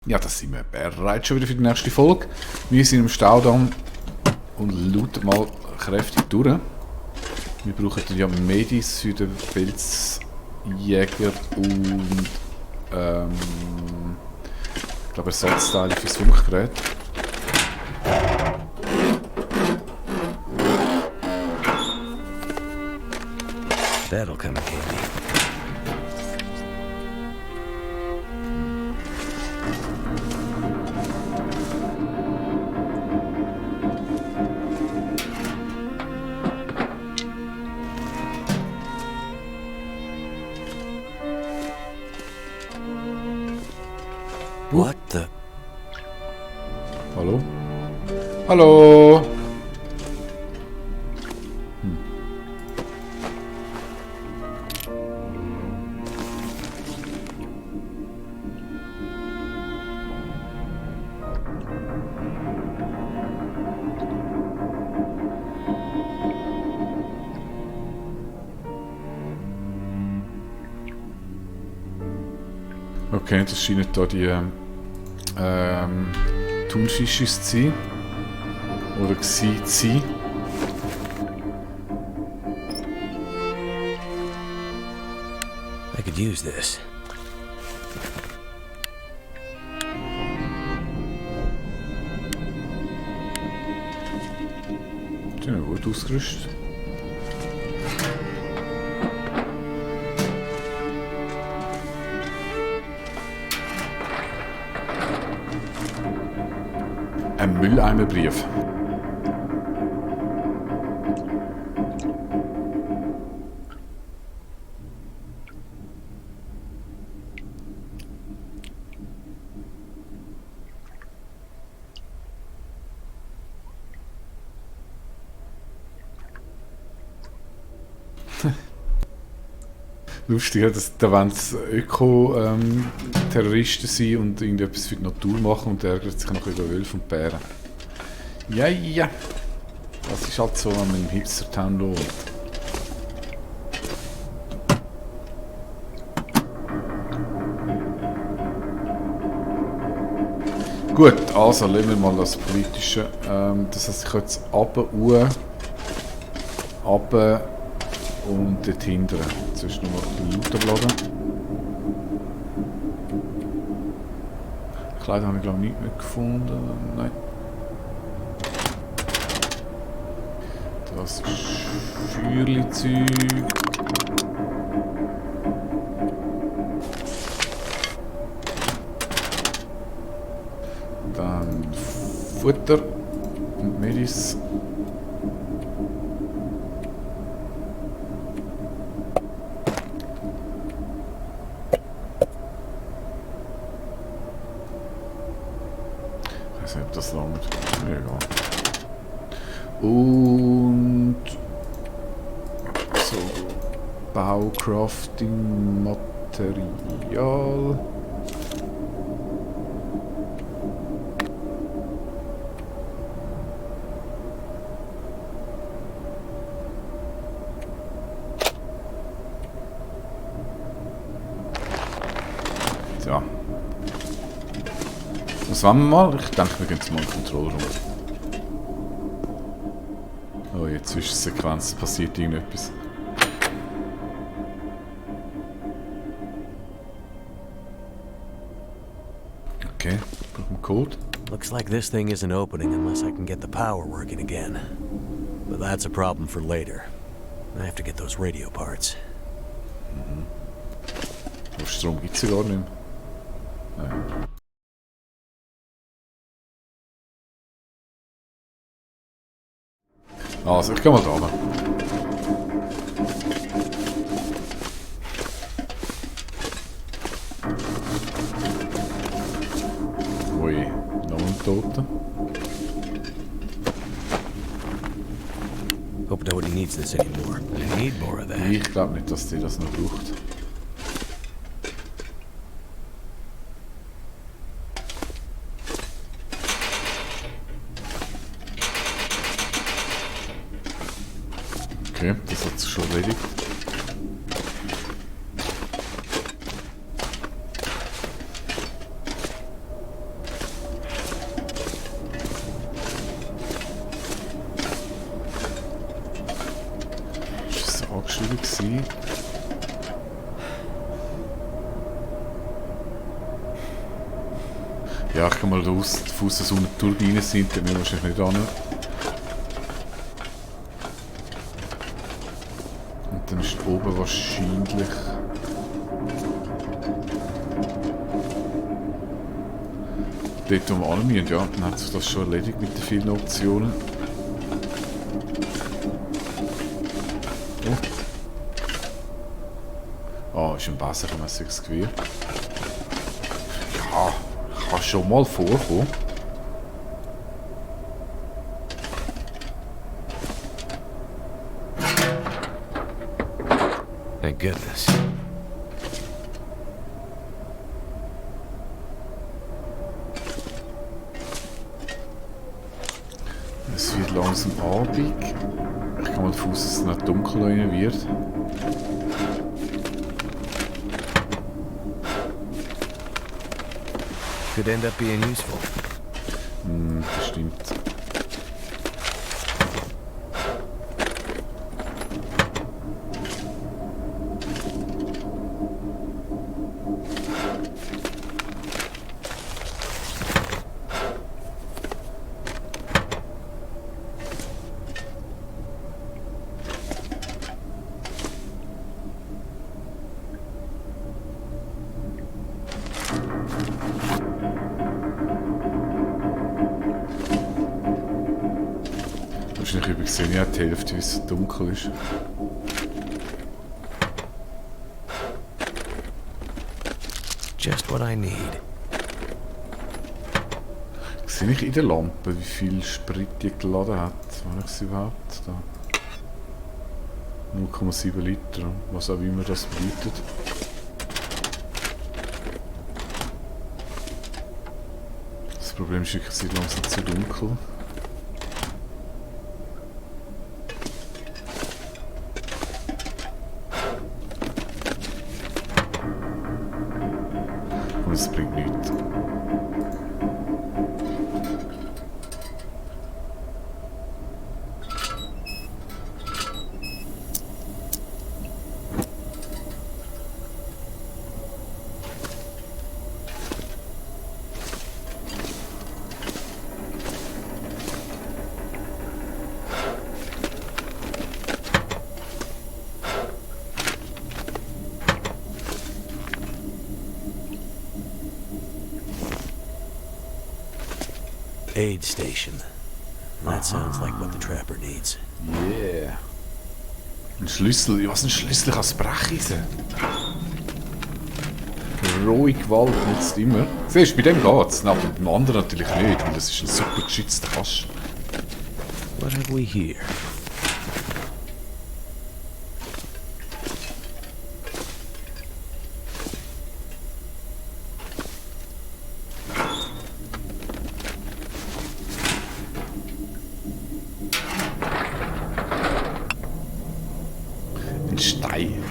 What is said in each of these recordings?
Ja, da sind wir bereit schon wieder für die nächste Folge. Wir sind im Staudamm und lauten mal kräftig durch. Wir brauchen ja Medis für den Pilzjäger und ich glaube Ersatzteile fürs Funkgerät. That'll come in handy. What the? Hallo? Hallo? Okay, das scheinen da die Thunfische zu sein. Oder gewesen zu sein. I could use this. Die sind gut ausgerüstet. Ein Mülleimerbrief. Lustig, dass da wollen es Öko-Terroristen sein und irgendetwas für die Natur machen und ärgert sich noch über Wölfe und Bären. Ja, ja. Das ist halt so, wenn man im Hipster-Town wohnt. Gut, also lassen wir mal das Politische. Das heißt, ich kann jetzt runter und dort hinten. Zuerst noch mal ein bisschen lauter laden. Kleider habe ich glaube ich nicht mehr gefunden. Nein. Das ist Feuerli-Zeug. Dann Futter und Medis. Ich weiß nicht, ob das langt. Mir egal. Und so Baucrafting-Material. Ja. Was wollen wir mal? Ich denke, wir gehen jetzt mal in den Kontrollraum. Oh, jetzt Zwischensequenz passiert irgendetwas. Okay, brauchen wir Code. Looks like this thing isn't opening unless I can get the power working again. But that's a problem for later. I have to get those radio parts. Aber Strom gibt es ja gar nicht mehr. Nein. Also, ich gehe mal da runter. Ui, noch ein Toter. Hope nobody needs this anymore. I need more of that. Ich glaube nicht, dass die das noch braucht. Okay, das hat sich schon erledigt. sein. Ja, ich kann mal raus, dass es unten Turbinen sind, dann müssen wir wahrscheinlich nicht hin. Und dann ist oben wahrscheinlich... Dort, wo wir hin müssen, ja, dann hat sich das schon erledigt mit den vielen Optionen. Oh, ist ein besenmäßiges Gewehr. Ja, kann schon mal vorkommen. Thank goodness. Es wird langsam Abend. Ich kann mal davon aus, dass es nicht dunkel rein wird. Could end up being useful. Das stimmt. Wahrscheinlich übersehen ja die Hälfte, wie es dunkel ist. Just what I need. Sehe ich in der Lampe, wie viel Sprit die geladen hat? Wenn ich sie überhaupt da. 0,7 Liter, was auch immer das bedeutet. Das Problem ist wirklich, es wird langsam zu dunkel. Und es bringt nichts. Aid station. That sounds like what the trapper needs. Yeah. Ein Schlüssel. Was ein Schlüssel als Brecheisen? Rohe Gewalt nützt immer. Siehst du, bei dem geht's. Aber beim anderen natürlich nicht, weil das ist ein super geschützter Kasten. What have we here? Ein Stein.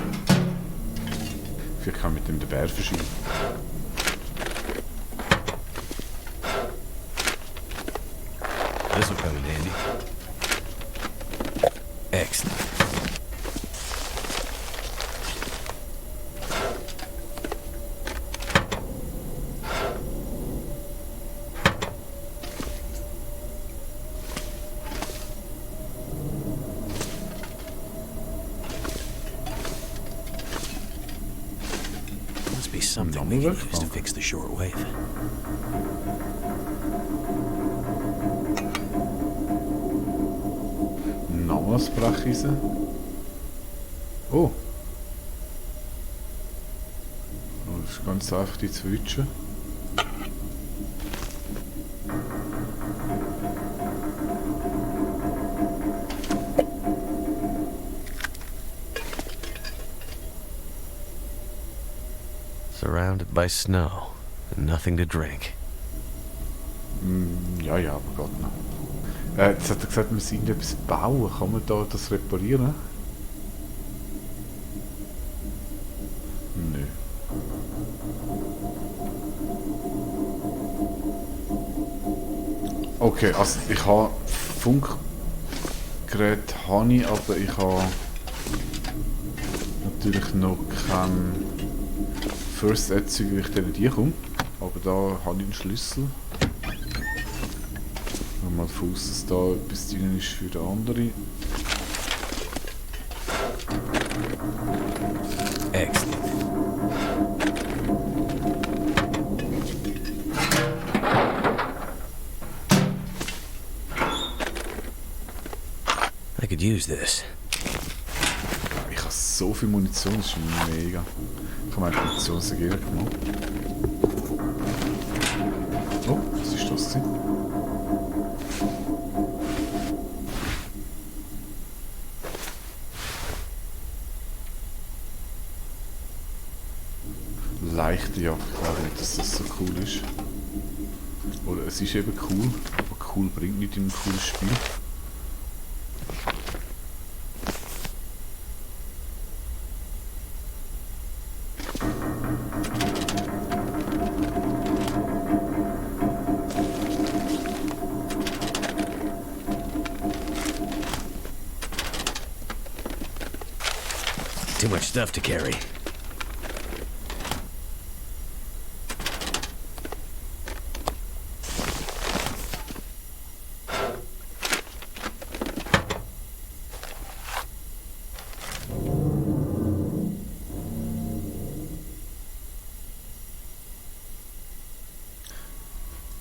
Vielleicht kann man mit dem den Bär verschieben. This will come in handy. Excellent. Must be something we can use to fix the shortwave. Noch ein Brecheisen. Oh. Oh, das ist ganz einfach die Zwitsche. Surrounded by snow and nothing to drink. Ja, ja, aber Gott noch. Jetzt hat er gesagt, wir müssen irgendetwas bauen. Kann man da das reparieren? Nö. Okay, also ich habe Funkgerät, aber ich habe natürlich noch kein First Aid Zeug, wie ich dann die komme. Aber da habe ich einen Schlüssel. Mal davon aus, dass da etwas drin ist für den anderen. Excellent. I could use this. Ich habe so viel Munition, das ist mega. Ich habe meine Munitionsgegner gemacht. Oh, was ist das denn? Leichte Jacke, ich glaube nicht, dass das so cool ist. Oder es ist eben cool, aber cool bringt nicht in einem cooles Spiel. Too much stuff to carry.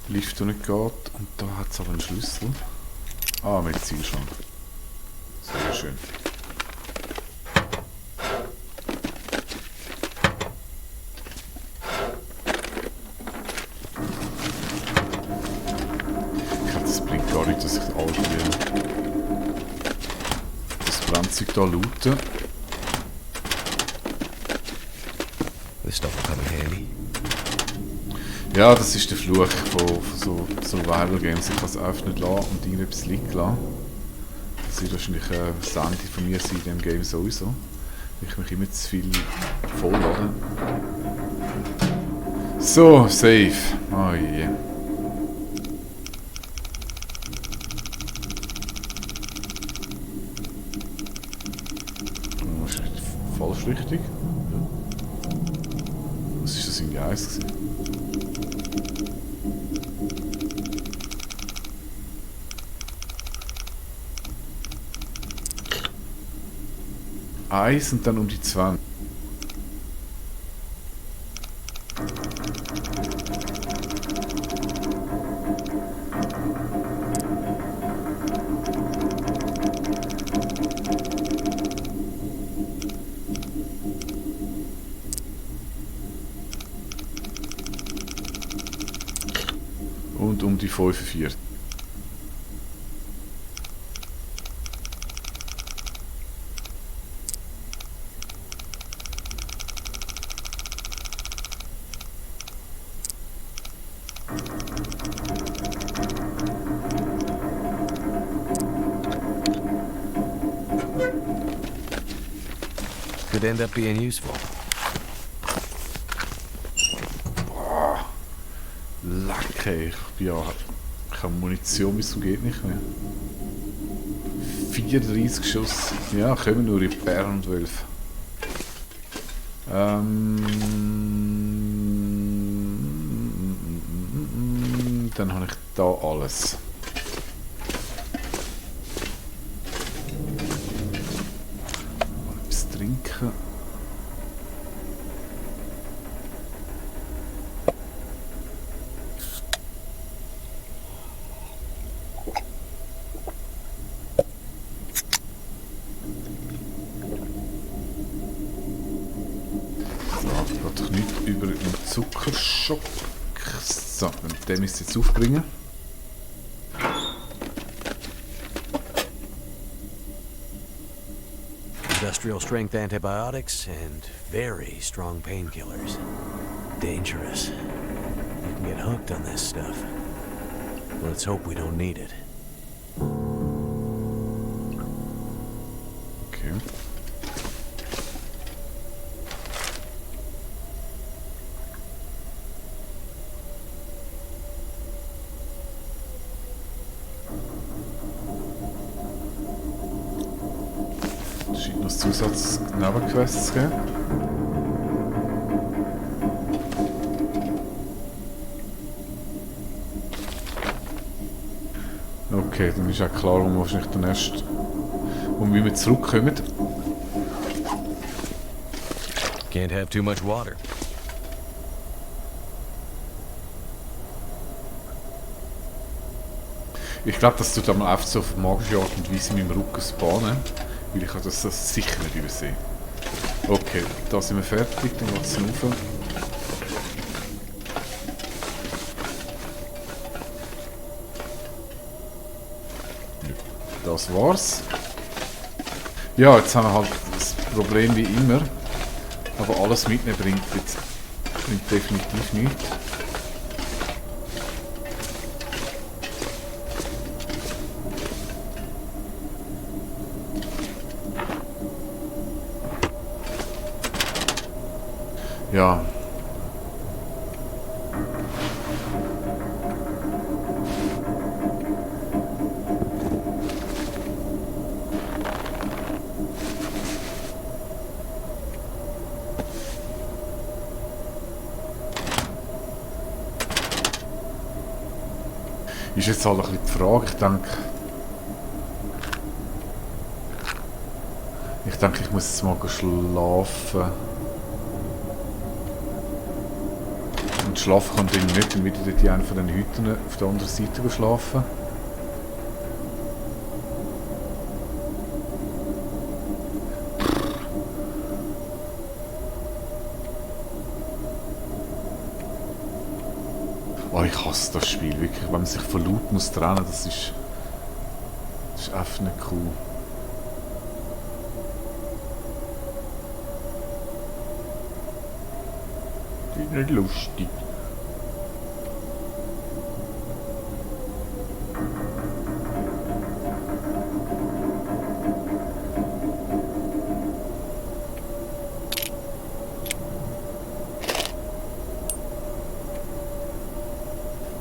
Lift, der nicht geht. Und da hat es aber einen Schlüssel. Ah, Medizinschrank. Sehr schön. Ich glaube, das bringt gar nicht, dass ich das Brandzeug da loote. This stuff will come in handy. Ja, das ist der Fluch von so Survival Games. Ich kann es öffnen lassen und irgendetwas liegen lassen. Das wird wahrscheinlich das Ende von mir sein in diesem Game sowieso. Ich mich immer zu viel vollladen. So, safe. Oh je. Oh, ist falsch richtig? Was ist das in Geist gewesen? Eins und dann um die 20. Und um die 45. Could end up being useful. Boah. Lecker. Ich habe Munition bis zum geht nicht mehr. 34 Schuss. Ja, kommen nur in Bären und Wölfe. Dann habe ich da alles. Mal etwas trinken. So, geht nicht über den Zuckerschock. So, den müsst ihr jetzt aufbringen. Industrial strength antibiotics and very strong painkillers. Dangerous. You can get hooked on this stuff. Let's hope we don't need it. Okay. scheint noch ein Zusatz-Nebenquest zu geben. Okay, dann ist auch klar, wo wir wahrscheinlich dann erst, wo wir zurückkommen. Can't have too much water. Ich glaube, das tut einmal einfach so auf magische Art und Weise in meinem Rücken spawnen, weil ich das sicher nicht übersehe. Okay, da sind wir fertig, dann geht es rauf. Das war's. Ja, jetzt haben wir halt das Problem wie immer. Aber alles mitnehmen bringt definitiv nichts. Ja. Ist jetzt halt ein bisschen die Frage, ich denke, ich muss jetzt mal schlafen. Und schlafen kann ich nicht, dann wieder dort in einer von den Hütten auf der anderen Seite schlafen. Oh, ich hasse das Spiel, wirklich. Wenn man sich von Laut muss trennen, das ist einfach nicht cool. Das ist nicht lustig.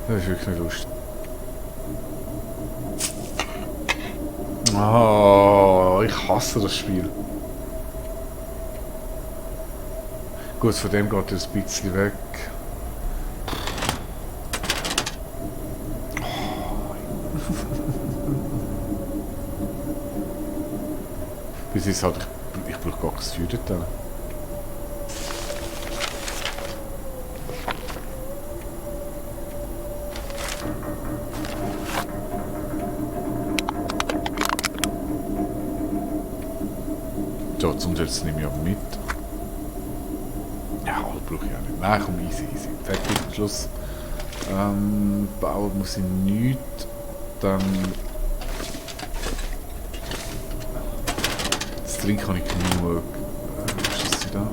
Das ist wirklich nicht lustig. Oh, ich hasse das Spiel. Gut, von dem geht er ein bisschen weg. Bis jetzt halt, ich brauche gar kein Feuer dort. So, zum Schluss nehme ich aber mit. Ja, halt brauche ich auch nicht. Nein, komm, easy. Fertig, am Schluss. Bauen muss ich nichts. Dann... Das Trinken kann ich genug. Was ist das da?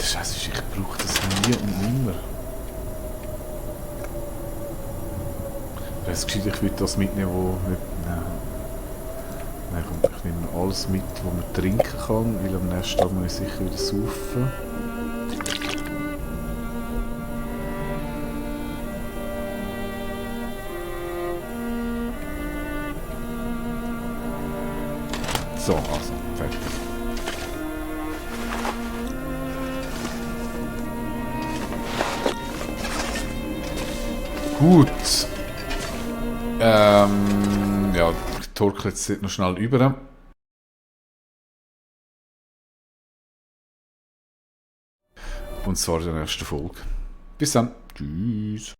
Scheiße, ich brauche das nie und nimmer. Es geschieht, ich will das mitnehmen, wo nicht. Nein, komm, ich nehme alles mit, was man trinken kann, weil am nächsten Tag muss ich sicher wieder saufen. So, also, fertig. Gut. Ja, ich torkel jetzt noch schnell über. Und zwar in der nächsten Folge. Bis dann. Tschüss.